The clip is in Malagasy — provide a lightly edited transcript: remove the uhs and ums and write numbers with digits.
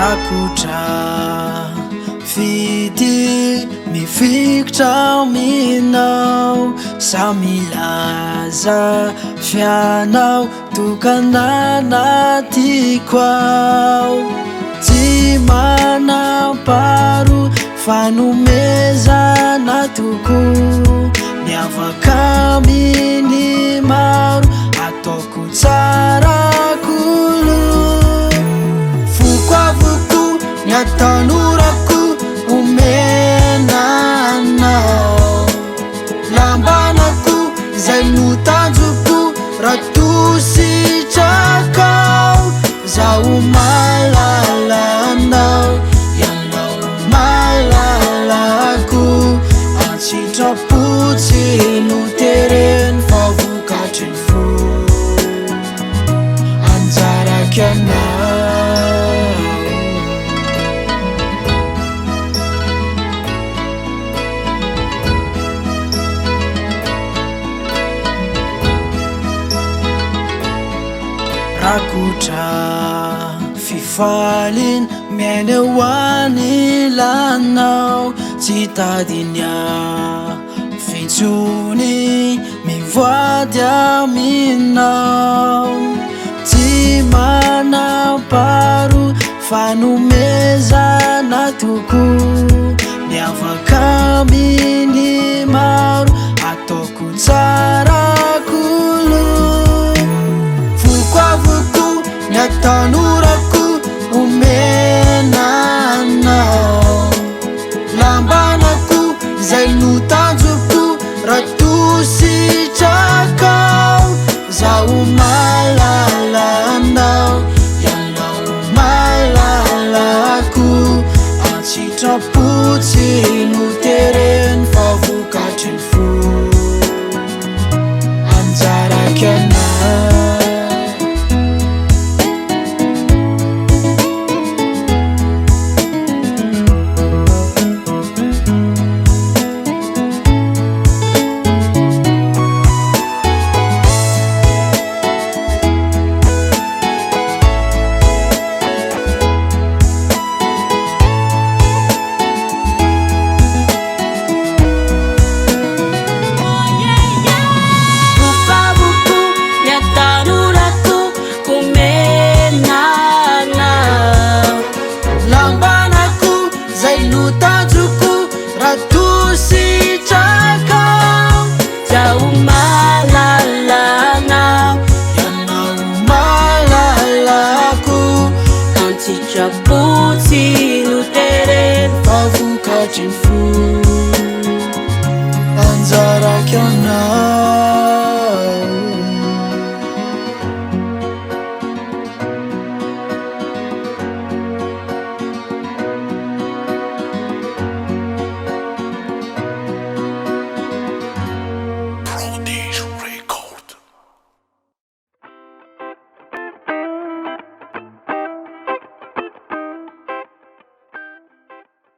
Rakotra fitia mifikitra aminao Samy milaza f'ianao tokana anatiko ao Tsy manam-paharoa fanomezana tokoa Miavaka amin'ny maro ataoko tsara kolo Foko avokoa ny hatanorako omena anao Lambanako izay no tanjoko raha toa sitrakao Zaho mahalala anao, ianao mahalalako An-tsitrapo tsy notereny fa vokatry ny fo Anjarako ianao. Rakotra fifaliana miaina eo anilanao tsy tadiny intsony mivoady aminao tsy manam-paharoa fanomezana tokoa.